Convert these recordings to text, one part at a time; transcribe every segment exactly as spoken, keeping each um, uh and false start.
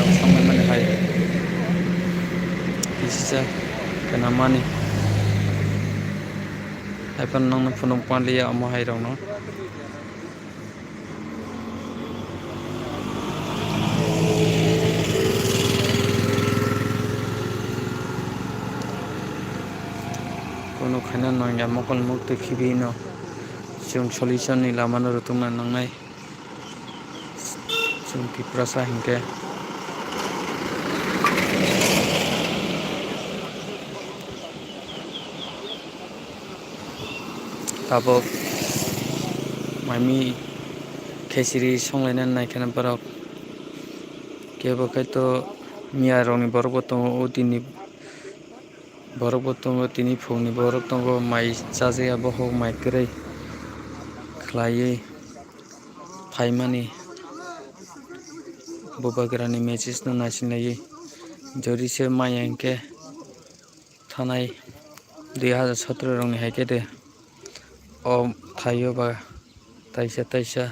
Samai mani hai. Kisisa kena mani. Hai pan nang phunuk paliya omo hai rok no. Kono khaina nangya mokol muk twi khibi no. Chwng solution ni lama no rwtwkna nangnai. Chwng Tiprasa hinkhe. Tabuk maimi khesiri songlaina naikheno borok. Kebo khaito miya rokni borok bo tongo, o dini borok bo tongo, tini phungni borok tongo, mai chajakya bokhok mai kwrwi khlaiwi phaimani bubagrani message no naisinlaiwi jori se maya hinkhe thanai dui hajar sotro rokni hai khe de o thaio ba taisa taisa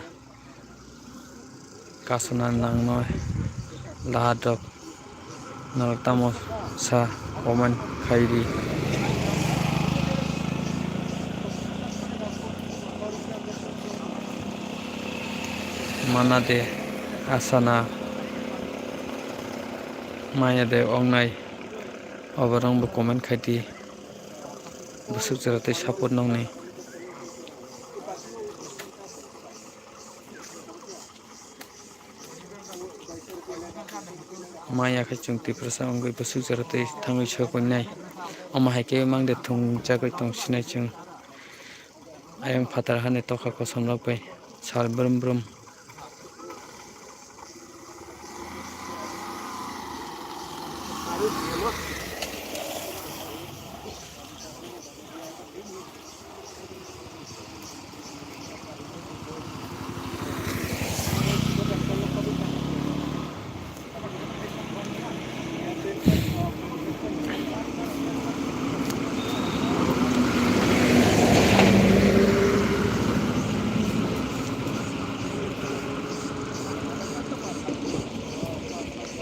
kasuna nangnai lahat rok norok tamo sa comment khai di. Mana de asana maya de ongnai. Oborok bo comment khai di. Bwswk jora tei support nokni. Maya khe chwng Tiprasa wngwi bwswk jora tei thangwi sokwi nai. Omo hai khe mang de thung chagwi tong sinai chwng. Ayang phatar hani tokha kosom rok bai sal brum brum.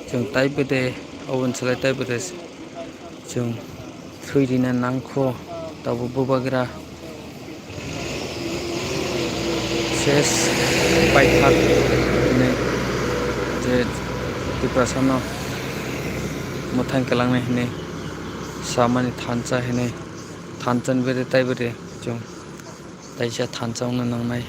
Chwng taibo de, obo ni slai taibo de chwng thwi rina nangkho, tabuk bubagra ses paithak hinwi je Tiprasano mwthang kwlangnai hinwi samani thansa hinwi, thansa ni bede taibo de chwng taisa thansa wngna nangnai.